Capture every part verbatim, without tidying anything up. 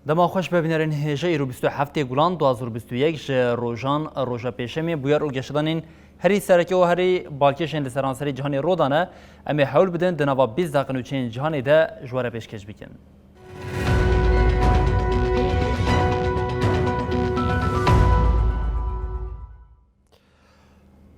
Dema xweş be bînerên hêja, îro bîst û heftê Gulan du hazar û bîst û yek ji rojan roja pêşemê bûyer û geşedanên herî sereke û herî balkêş ên li seranserê cîhanê rû dane. Em ê hewl bidin di nava bîst deqe nûçeyên cîhanê de ji we re pêşkêş bikin.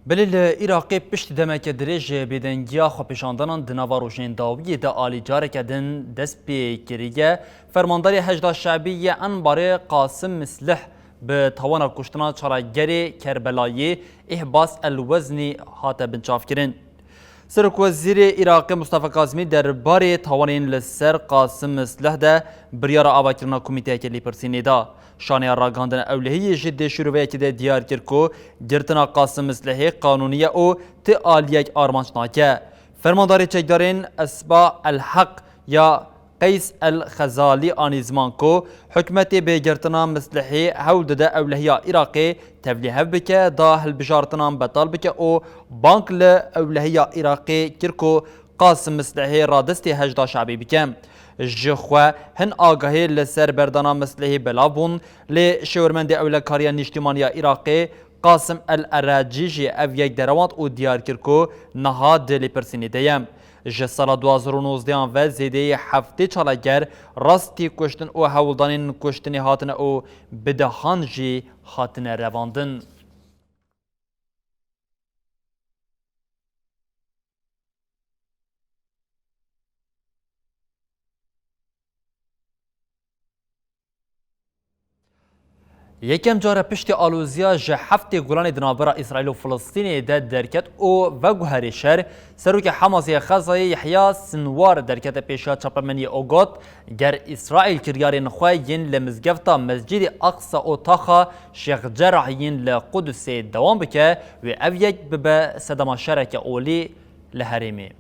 Belê li Iraqê pişt demeke dirêj bêdengiya xwepêşandanan di nava rojên dawiyê de alî careke din dest pê kiriye. Fermandarê Heşda Şebî yê Enbarê Qasim Mislih bi tawana kuştina çalagerê Kerbelayê Îhbas El Weznî hate binçavkirin. Serokwezîrê Iraqê Mustafa Kazimî derbarê tawanên li ser Qasim Mislih de biryara avakirina komîteyeke lêpirsînê da. Şaneya ragihandina ewlehiyê jî di şîroveyekê de diyar kir ku girtina Qasim Mislihê qanûnî ye û ti aliyek armanc nake. Fermandarê çekdarên Esba El Heq ya Qeys El Xezalî anî ziman ku hikûmetê bi girtina Mislihê hewl dide ewlehiya Iraqê tevlîhev bike, da hilbijartinan betal bike û bang li ewlehiya Iraqê kir ku Qasim Mislihê radestê Heşda Şebî bike. Ji xwe hin agahî li ser berdana Mislihê belav bûn, lê şêwirmendê ewlekariya nîştîmaniya Iraqê Qasim El Eracî jî ev yek derewand û diyar kir ku niha di lêpirsînê de ye. Ji sala du hazar û nozdeh an ve zêdeyî heftê çalager rastî kuştin û hewldanên kuştinê hatine û bi dehan jî hatine revandin. Yekem care piştî aloziya ji heftê Gulanê di navbera Îsraîl û Filistînê de derket û veguherê şer, serokê Hamasê ya Xezayê Yehya Sinwar derkete pêşiya çapemeniyê û got, ger Îsraîl kiryarên xwe yên li mizgefta Mescîdê Aqsa û taxa Şêx Cerah yên li Qudusê dewam bike, wê ev yek bibe sedema şereke olî li herêmê.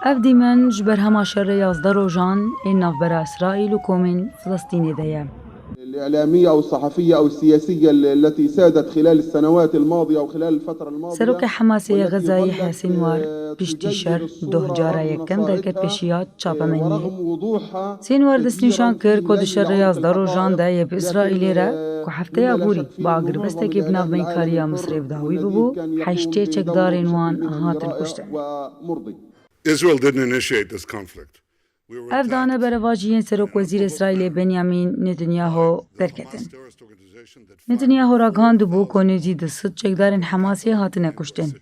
Ev dîmen ji berhema şerê yazdeh rojan ên navbera Îsraîl û komên Filistînê de ye. الإعلامية أو الصحفية أو السياسية التي سادت خلال السنوات الماضية أو خلال الفترة الماضية. Serokê Hamasê yê Xezayê Yehya Sinwar piştî şer doh cara yekem derket pêşiya çapemeniyê. Sinwar destnîşan kir ku di şerê yazdeh rojan de yê bi Îsraîlê re ku hefteya borî bi agirbestekê bi navbeynkariya Misrê bi dawî bûbû, heştê çekdarên wan hatin kuştin. Israel didn't initiate this conflict. Ev dane berevajî yên Serokwezîrê Îsraîlê Benyamin Netanyahu derketin. Netanyahu ragihandibû ku nêzî du sed çekdarên Hemasê hatine kuştin.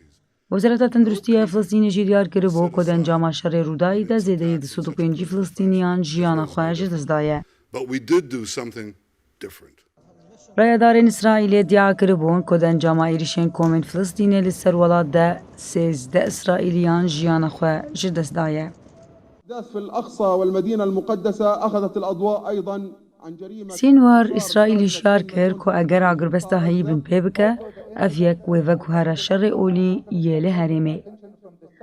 Wezareta Tenduristiya Filistînê jî diyar kiribû ku di encama şerê Rûdayî de zêdeyî du sed û pêncî Filistîniyan jiyana xwe ji dest daye. But we did do something different. Rayedarên Îsraîlê dîa kiribûn ku di encama êrişên komên Filistînê li ser welat de sêzdeh Îsraîliyan jiyana xwe ji dest daye. في الأقصى والمدينة المقدسة أخذت الأضواء أيضًا عن جريمة. Sînwar Îsraîlî şiyar kir ku eger agirbesta heyî binpê bike, ev yek wê veguhere şerê olî yê li herêmê.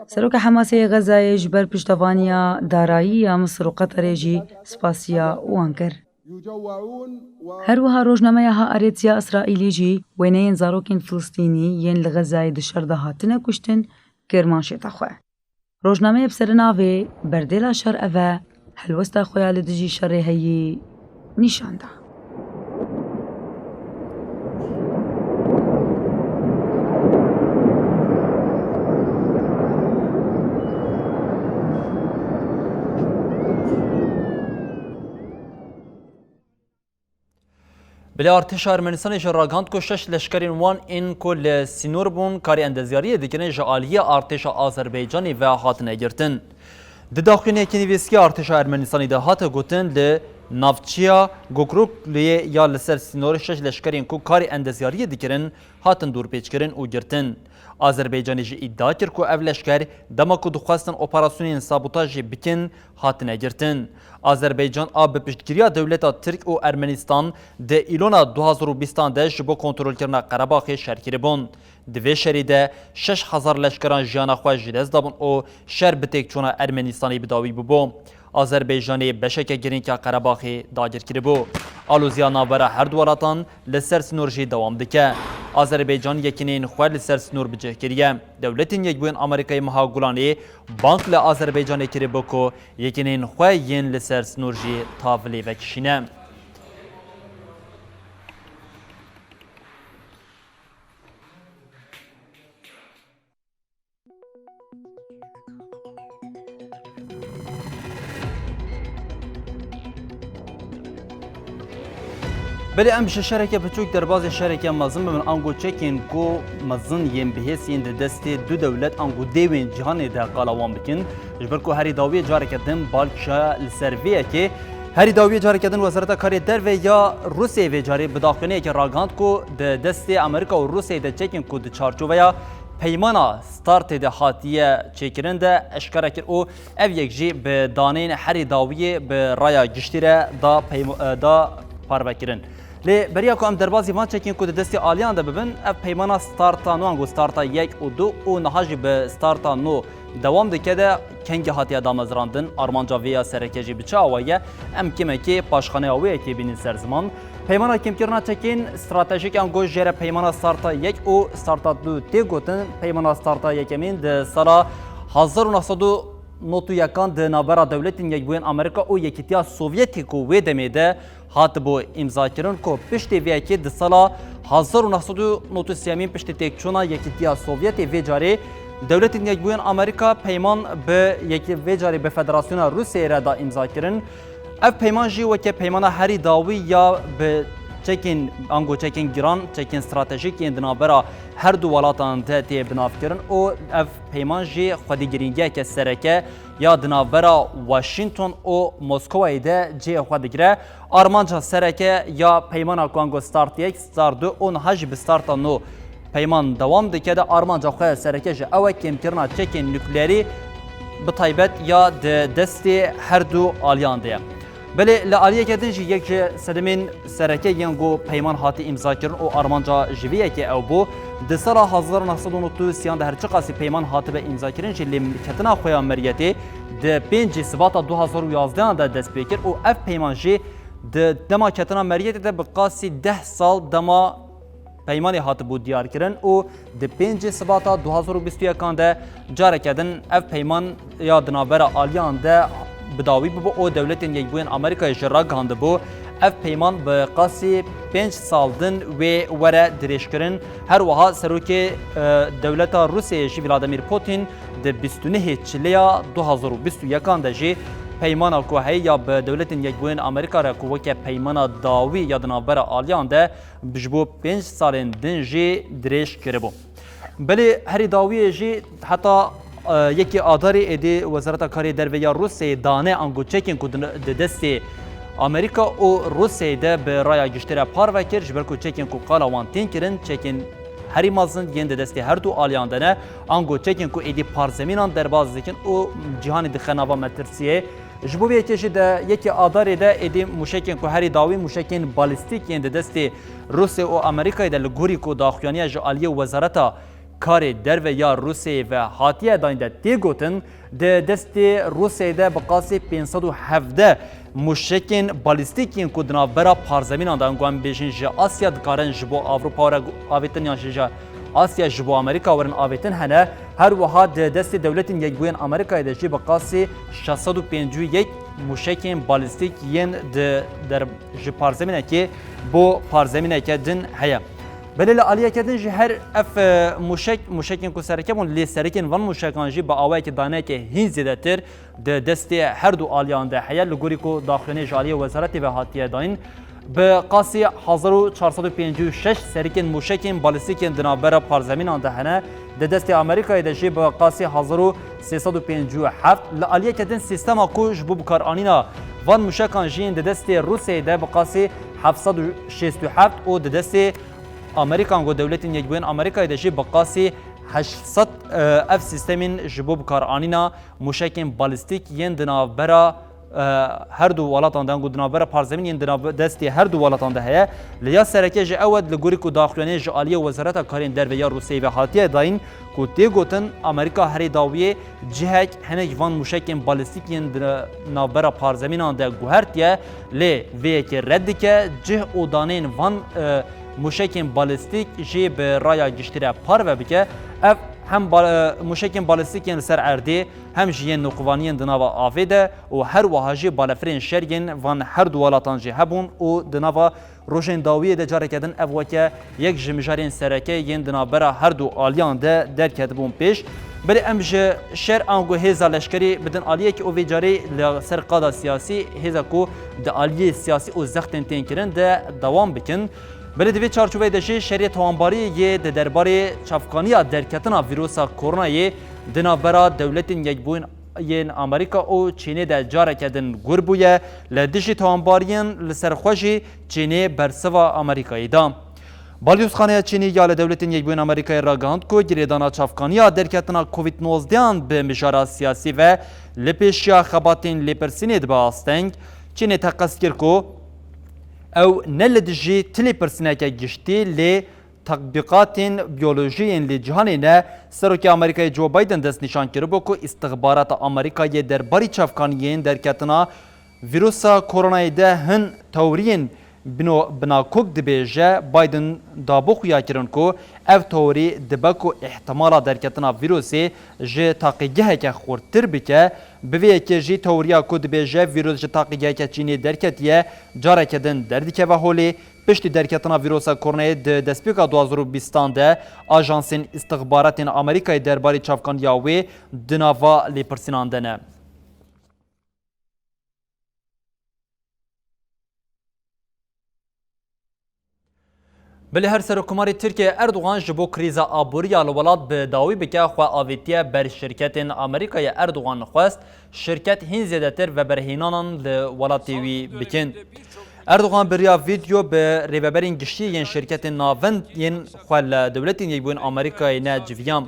Serokê Hemasê yê Xezayê ji ber piştevaniya darayî ya Misir û Qeterê jî spasiya wan kir. Her wiha rojnameya Haaretz ya Îsraîlî jî wêneyên zarokên Filistînî yên li Xezayê di şer de hatine kuştin kir manşeta xwe. Rojnameyê bi sernavê Berdêla şer ev e, helwesta xwe ya li dijî şerê heyî nîşan da. Belê artêşa Ermenistanê jî ragihand ku şeş leşkerên wan ên ku li sînor bûn karê endezyariyê dikirin ji aliyê artêşa Azerbaycanê ve hatine girtin. Di daxuyaniyekî nivîskî artêşa Ermenistanê de hate gotin, li Navçeya Gokrokluyê ya li ser sînorê şeş leşkerên ku karê endezyariyê dikirin, hatin dorpêçkirin û girtin. Azerbaycanê jî îdia kir ku ev leşker dema ku dixwestin operasyonên sabotajê bikin, hatine girtin. Azerbaycan a bi piştgiriya dewleta Tirk û Ermenistan di Îlona du hazar û bîstan de ji bo kontrolkirina Qerebaxê şer kiribûn. Di vê şerî de şeş hezar leşkeran jiyana xwe ji dest dabûn û şer bi têkçûna Ermenistanê bi dawî bûbû. Azerbaycanê beşeke girîng ya Qerebaxê dagir kiribû. Aloziya navbera her du welatan li ser sînor jî dewam dike. Azerbaycan yekîneyên xwe li ser sînor bi cih kiriye. Dewletên Yekbûyên Amerîkayê meha Gulanê bang li Azerbaycanê kiribû ku yekîneyên xwe yên li ser sînor jî tavilê vekişîne. Belê em ji şereke biçûk derbazê şereke mezin bibin, ango çekên ku mezin yên bihêz yên di destê du dewlet ango dêwên cîhanê de qala wan bikin. Ji ber ku herî dawiyê careke din balkêş li ser vê yekê, herî dawiyê careke din Wezareta Karê Derve ya Rûsyayê vê carê bi daxuyaniyekê ragihand ku di destê Amerîka û Rûsyayê de çekên ku di çarçoveya peymana Startê de hatiye çêkirin de eşkere kir û ev yek jî bi daneyên herî dawiyê bi raya giştî re da peyma-, da parvekirin. Lê beriya ku em derbazî van çekên ku di destê aliyan de bibin, ev peymana Starta nû ango Starta yek û du û niha jî bi Starta nû dewam dike de kengî hatiye damezrandin, armanca vê ya sereke jî bi çi awayî ye, em kêmekê paşxaneya wê yekê bînin ser ziman. Peymana kêmkirina çekên stratejîk ango jê re peymana Starta yek û Starta du tê gotin. Peymana Starta yekemîn di sala hezar û neh sed û nod û yekan di navbera Dewletên Yekbûyên Amerîka û Yekîtiya Sovyetê ku wê demê de hatibû îmzakirin ku piştê vê yekê di sala hezar û neh sed û nod û sêyemîn piştî têkçûna Yekîtiya Sovyetê vê carê Dewletên Yekbûyên Amerîka peyman bi yekê vê carê bi Federasyona Rûsyayê re da îmzakirin. Ev peyman jî weke peymana herî dawî ya bi çekên, ango çekên giran, çekên stratejîk yên di navbera her du welatan de tê binavkirin û ev peyman jî xwedî girîngiyeke sereke ya di navbera Washington û Moskowayê de cihê xwe digire. Armanca sereke ya peymana ku ango Start yek, Start du û niha jî bi Starta nû peyman dewam dike de armanca xwe sereke jî ew e kêmkirina çekên nukleerî bi taybet ya di destê her du aliyan de ye. Belê li aliyeke din jî yek ji sedemên sereke yên ku peyman hatî îmzakirin û armanca ji vê yekê ew bû, di sala hezar û neh sed û nod û sêyan de her çiqasî peyman hatibe îmzakirin jî lêketina xwe ya meriyetê di pêncê Sibata du hazar û yazdehan de dest pê kir û ev peyman jî di dema ketina meriyetê de bi qasî deh sal dema peymanê hatibû diyarkirin û di pêncê Sibata du hazar û bîst û yekan de careke din ev peyman ya di navbera aliyan de bi dawî bûbû û Dewletên Yekbûyên Amerîkayê jî ragihandibû ev peyman bi qasî pênc sal din wê were dirêjkirin. Her wiha serokê, e, dewleta Rûsyayê jî Vladimir Putin di bîst û nehê Çileya du hazar û bîst û yekan de jî peymana ku heye ya bi Dewletên Yekbûyên Amerîka re ku weke peymana dawî ya di navbera aliyan de ji bo pênc salên din jî dirêj kiribû. Belê herî dawiyê jî heta, e, yekê Adarê êdî Wezareta Karê Derve ya Rûsyayê dane ango çekên ku di, di destê Amerîka û Rûsyayê de bi raya giştî re parve kir, ji ber ku çekên ku qala wan tên kirin, çekên herî mezin yên di destê her du aliyan de ne, ango çekên ku êdî parzemînan derbas dikin û cîhanê dixe nava metirsiyê. Ji bo vê yekê jî di yekê Adarê de êdî mûşekên ku herî dawî mûşekên balîstîk yên di destê Rûsya û Amerîkayê de li gorî ku daxuyaniya ji aliyê Wezareta Karê Derve ya Rûsyayê ve hatiye dayîn de tê gotin, di destê Rûsyayê de bi qasî pênc sed û hevdeh mûşekên balîstîk yên ku di navbera parzemînan de, ango em bêjin ji Asya dikarin ji bo Ewropa were avêtin yan jî ji Asya ji bo Amerîka werin avêtin hene. Her wiha di destê Dewletên Yekbûyên Amerîkayê de jî bi qasî şeş sed û pêncî û yek mûşekên balîstîk yên di der-, ji parzemînekê bo parzemîneke din heye. Belê li aliyeke din jî her ev, e, mûşek, mûşekên ku sereke bûn, lê serekên van mûşekan jî bi awayekî daneyeke hîn zêdetir di destê her du aliyan de heye. Li gorî ku daxuyaniyê ji aliyê wezaretê ve hatiye dayîn, Bi qasî hezar û çar sed û pêncî û şeş serikên mûşekên balîstîk yên di navbera parzemînan de hene, di destê Amerîkayê de jî bi qasî hezar û sê sed û pêncî û heft, li aliyeke din sîstema ku ji bo bikaranîna van mûşekan jî yên di destê Rûsyayê de bi qasî heft sed û şêst û heft û di destê Amerîkan ku Dewletên Yekbûyên Amerîkayê de jî bi qasî heşt sed, e, ev sîstemên ji bo bikaranîna mûşekên balîstîk yên di navbera, e, her du welatan de, ango di navbera parzemîn yên di nav destê her du welatan de heye. Lêya sereke jî ew e, li gorî ku daxuyaniyê ji aliyê Wezareta Karên Derve ya Rûsyayê ve hatiye dayîn, ku tê gotin Amerîka herê dawiyê cihek hinek van mûşekên balîstîk yên di navbera parzemînan de guhertiye, lê vê yekê red dike, cih û daneyên van, e, mûşekên balîstîk jî bi raya giştî re parve bike. Ev hem ba-, e, mûşekên balîstîk yên li ser erdê, hem jî yên nûqvaniyên di nava avê de û her wiha jî balefirên şer yên van her du welatan jî hebûn û di nava rojên dawiyê de careke din ev weke yek ji mijarên sereke yên di navbera her du aliyan de derketibûn pêş. Belê em ji şer ango hêza leşkerî bidin aliyekî û vê carê li ser qada siyasî hêza ku di aliyê siyasî û zextên tên kirin de dewam bikin. Belê di vê çarçoveyê de jî şerê tawanbarî yê di derbarê çavkaniya derketina vîrusa koronayê di navbera Dewletên Yekbûyîn yên Amerîka û Çînê de careke din gur bûye, li dijî tawanbariyên li ser xwe jî Çînê bersiva Amerîkayê da. Balyozxaneya Çînê ya li Dewletên Yekbûyên Amerîkayê ragihand ku girêdana çavkaniya derketina Covid nozdehan bi mijara siyasî ve li pêşiya xebatên lêpirsînê dibe asteng. Çînê teqez kir ku ew ne li dijî ti lêpirsîneke giştî, lê tatbîqatên biyolojî yên li cîhanê ne. Serokê Amerîkayê Joe Biden destnîşan kiribû ku îstixbarata Amerîkayê derbarî çavkaniyên derketina vîrusa koronayê de hin teoriyên bino-, binakok dibêje. Biden dabû xuya kirin ku ev teorî dibe ku îhtimala derketina vîrusê ji taqîgeheke xurttir bike. Bi vê yekê jî teoriya ku dibêje vîrus ji taqîgeheke Çînê derketiye, careke din derdikeve holê. Piştî derketina vîrusa koronayê di destpêka du hazar û bîstan de ajansên îstixbaratên Amerîkayê derbarê çavkandiya wê di nava lêpirsînan de ne. Belê her Serokkomarê Tirkiyê Erdogan ji bo krîza aborî ya li welat bi dawî bike xwe avêtiye ber şirketên Amerîkayê. Erdogan xwest şirket hîn zêdetir veberhênanan li welatê wî bikin. Erdogan bi riya vîdeo bi rêveberên giştî yên şirketên navend yên xwe li Dewletên Yekbûyên Amerîkayê ne civiya.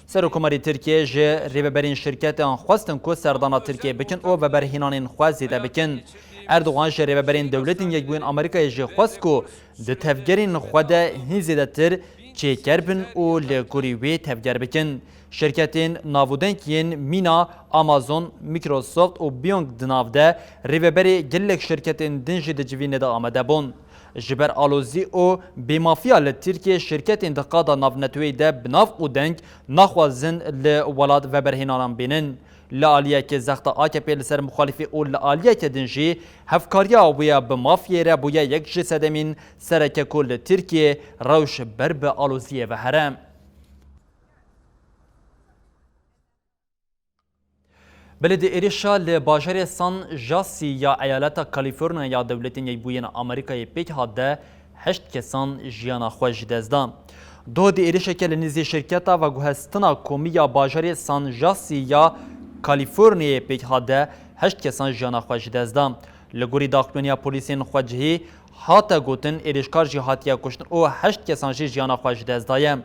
Serokkomarê Tirkiyê ji rêveberên şirketan xwestin ku serdana Tirkiyê bikin û veberhênanên xwe zêde bikin. Erdogan ji rêveberên Dewletên Yekbûyên Amerîkayê jî xwest ku di tevgerên xwe de hîn zêdetir çêker bin û li gorî wê tevger bikin. Şirketên navûdeng yên mîna Amazon, Microsoft û Boeing di nav de rêveberê gelek şirketên din jî di civînê de amade bûn. Ji ber alozî û bêmafiya li Tirkiyê şirketên di qada navneteweyî de bi nav û deng naxwazin li welat veberhênanan bînin. Li aliyekê zexta A K P li ser muxalîfê û li aliyeke din jî hevkariya wê ya bi mafiyê re bûye yek ji sedemên sereke ku li Tirkiyê rewş ber bi aloziyê ve here. Belê di êrişa li bajarê San Jose ya eyaleta California ya Dewletên Yekbûyên Amerîkayê pêk hat de heşt kesan jiyana xwe ji dest da. Doh di êrişeke li nêzî şirketa veguhestina komî ya bajarê San Jose ya Californiayê pêk hat de heşt kesan jiyana xwe ji dest da. Li gorî daxuyaniya polîsên xwecihî hate gotin, êrişkar jî hatiye kuştin û heşt kesan jî jiyana xwe ji dest daye.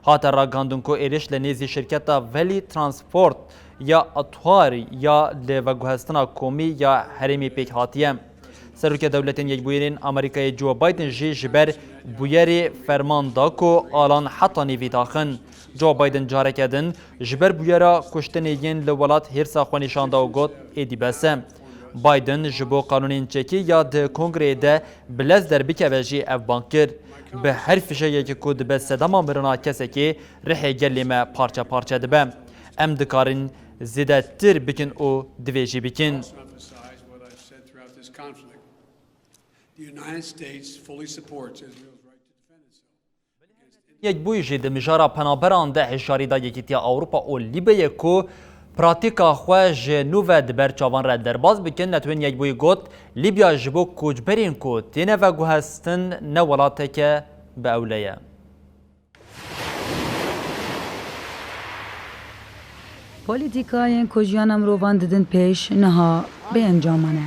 Hate ragihandin ku êrîş li nêzî şirketa Valley Transport ya Atuari ya li veguhestina komî ya herêmê pêk hatiye. Serokê Dewletên Yekbûyî yên Amerîkayê Joe Biden jî ji ber bûyerê ferman da ku alan heta nîvî daxin. Joe Biden careke din ji ber bûyera kuştinê yên li welat hêrsa xwe nîşan da û got, êdî bes e. Biden ji bo qanûnên çekî ya di kongreyê de bi lez derbikeve jî ev bang kir. Bi her fişekekê ku dibe sedema mirina kesekê, rihê gelê me parçe parçe dibe. Em dikarin zêdetir bikin û divê jî bikin. The United States fully supports Israel's right to defend itself. Yekbûyî jî di mijara penaberan de hişyarî da Yekîtiya Ewropa û Lîbyayê ku pratîka xwe ji nû ve di ber çavan re derbas bikin. Netewên Yekbûyî got, Lîbya ji bo koçberên ku têne veguhestin ne welateke bi ewle ye. Polîtîkayên ku jiyana mirovan didin pêş, niha bê encam mane.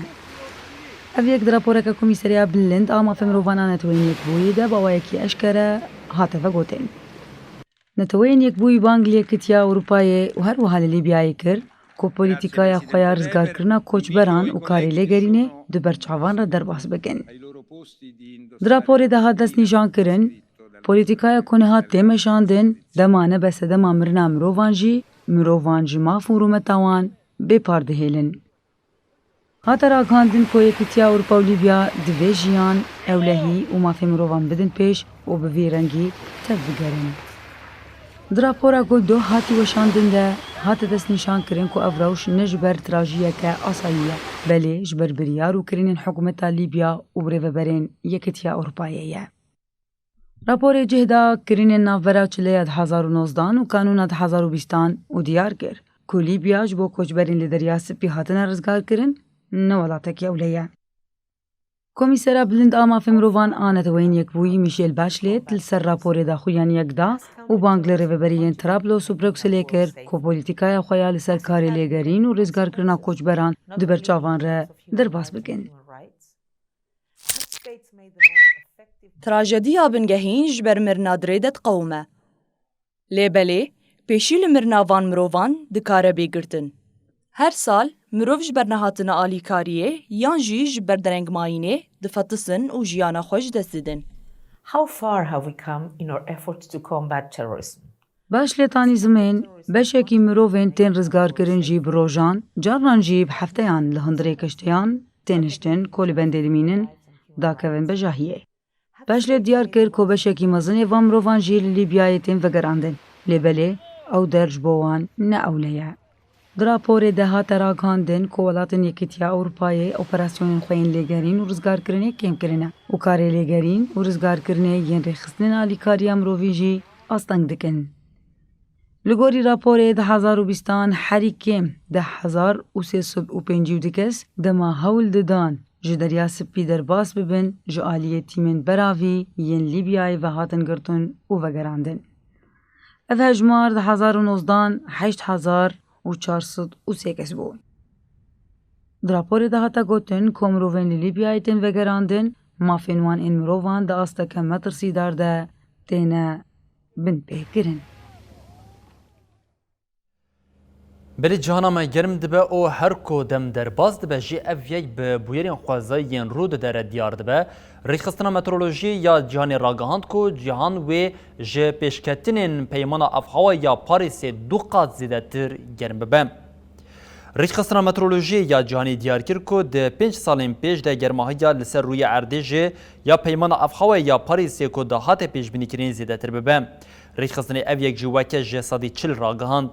Ev yek di raporeke Komîseriya Bilind a Mafê Mirovan a Neteweyên Yekbûyî de bi awayekî eşkere hate vegotin. Neteweyên Yekbûyî bang li Yekîtiya Ewropayê û her wiha li Lîbyayê kir ku polîtîkaya xwe ya rizgarkirina koçberan û karê lêgerînê di ber çavan re derbas bikin. Di raporê de hat destnîşankirin, polîtîkaya ku niha tê meşandin, dema ne be sedema mirina mirovan jî, mirovan ji maf û rûmeta wan bê par dihêlin. Hate ragihandin ku Yekîtiya Ewropa û Lîbya divê jiyan, ewlehî û mafê mirovan bidin pêş û bi vî rengî tevbigerin. Di rapora ku doh hatî weşandin de hate destnîşankirin ku ev rewş ne ji ber trajiyeke asayî ye, belê ji ber biryar û kirinên hikûmeta Lîbya û birêveberên Yekîtiya Ewropayê ye. Raporê cih da kirinên navbera çileya du hezar û nozdan û kanûna du hezar û bîstan û diyar kir ku Lîbya ji bo koçberên li Derya Spî hatine rizgarkirin ne welatekî ewle ye. Komîsera Bilind a Mafê Mirovan a Neteweyên Yekbûyî Michelle Bachelet li ser raporê daxuyaniyek da û bang li rêveberiyên Trablos û Brukselê kir ku polîtîkaya xwe ya li ser karê lêgerîn û rizgarkirina koçberan di ber çavan re derbas bikin. Trajediya bingehîn ji ber mirina dirê de diqewime. Lê belê, pêşî li mirina van mirovan dikare bê girtin. Her sal, mirov ji ber nehatina alîkariyê yan jî ji ber derengmayînê difetisin û jiyana xwe ji dest didin. How far have we come in our efforts to combat terrorism? Bachelet a nîzimên beşekî mirovên tên rizgarkirin jî bi rojan, carnan jî bi hefteyan li hundirê keştiyan têniştin ku li bendê dimînin, dakevin bejahiyê. Bachelet diyar kir ku beşekî mezinê van mirovan jî li Lîbyayê tên vegerandin. Lê belê ew der ji bo wan ne ewle ye. Di raporê de hate ragihandin ku welatên Yekîtiya Ewropayê operasyonên xwe yên lêgerîn û rizgarkirinê kêm kirine û karê lêgerîn û rizgarkirinê yên rêxistinên alîkariya mirovî jî asteng dikin. Li gorî raporê du hezar û bîstan herî kêm deh hezar û sê sed û pêncî û du kes dema hewl didan ji Derya Spî derbas bibin, ji aliyê tîmên beravî yên Lîbyayê ve hatin girtin û vegerandin. Ev hejmar du hezar û nozdan heşt hezar û çar sed û sê kes bû. Di raporê de hate gotin ku mirovên li Lîbyayê tên vegerandin, mafên wan ên mirovan di asteke metirsîdar de têne binpêkirin. Belê cihana me germ dibe û her ku dem derbas dibe jî ev yek bi bûyerên xwezayî yên rû dide re diyar dibe. Rêxistina Meteorolojiyê ya Cîhanê ragihand ku cîhan wê ji pêşketinên Peymana Avhewayê ya Parîsê du qat zêdetir germ bibe. Rêxistina Meteorolojiyê ya Cîhanê diyar kir ku di pênc salên pêş de germahiya li ser rûyê erdê ji ya Peymana Avhewayê ya Parîsê ku dihate pêşbînîkirin zêdetir bibe. Rêxistinê ev yek jî weke ji sedî çil ragihand.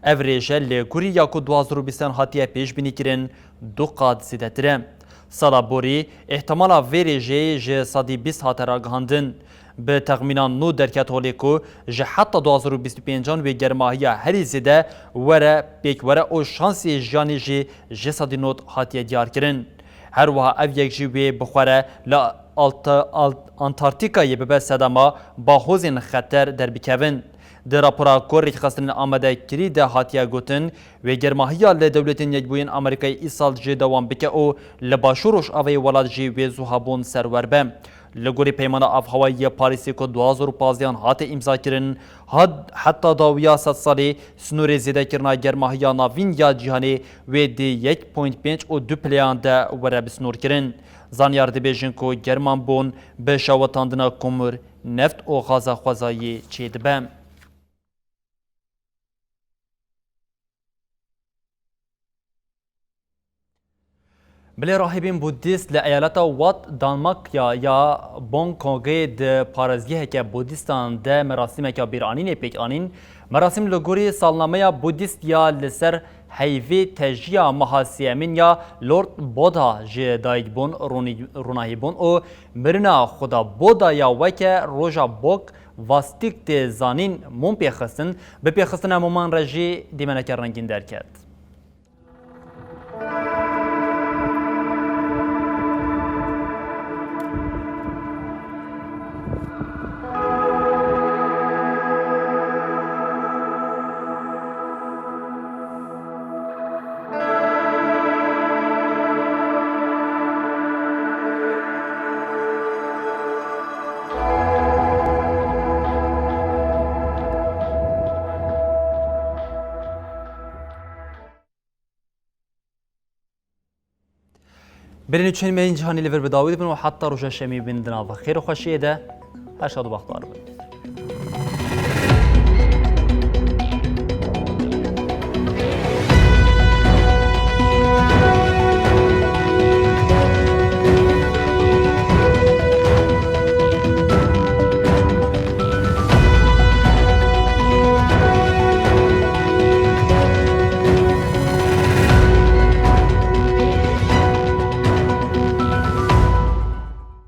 Ev rêje li gorî ya ku du hezar û bîstan hatiye pêşbînîkirin du qat zêdetir e. Sala borî, îhtimala vê rêjeyê ji sedî bîst hate ragihandin. Bi texmînan nû derket holê ku ji heta du hezar û bîst û pêncan wê germahiya herî zêde were pêk were û şansê jiyanê jî ji sedî nod hatiye diyarkirin. Her wiha ev yek jî wê bi xwe re li Alta-, Alt-, Antarktîkayê bibe sedema bahozên xeter derbikevin. Di rapora ku rêkxistinên amade kirî de hatiye gotin, wê germahiya li Dewletên Yekbûyên Amerîkayê îsal jî dewam bike û li başûr rojavayê welat jî wê zuhabûn serwer be. Li gorî Peymana Avhewayê yê Parîsê ku du hezar û pazdeh hate îmzakirin, had-, heta dawiya sedsalî sînorê zêdekirina germahiya navîn ya cîhanê wê di yek point pênc û du pileyan de were bisnorkirin. Zanyar dibêjin ku germanbûn bi şewitandina komir, neft û gaza xwezayî çêdibe. Bilê rahîbên Budîst li eyaleta Wat Danmarkya ya Bangkokê di parêzgeheke Budîstan de merasîmeke bîranînê pêk anîn. Merasîm li gorî salnameya Budîst ya li ser heyvê tejiya meha sêyemîn ya Lord Buddha ji dayik bûn, rûnî-, rûnahî bûn û mirina Xuda Buddha ya weke roja bok Vastîk tê zanîn mûm pêxistin, bi pêxistina mûman re jî dîmeneke rengîn derket. Berê nûçeyên me yên cîhanî li vir bi dawî dibin û heta roja şemî bin di nava xêr û xweşiyê de. Her şad û bextewar bin.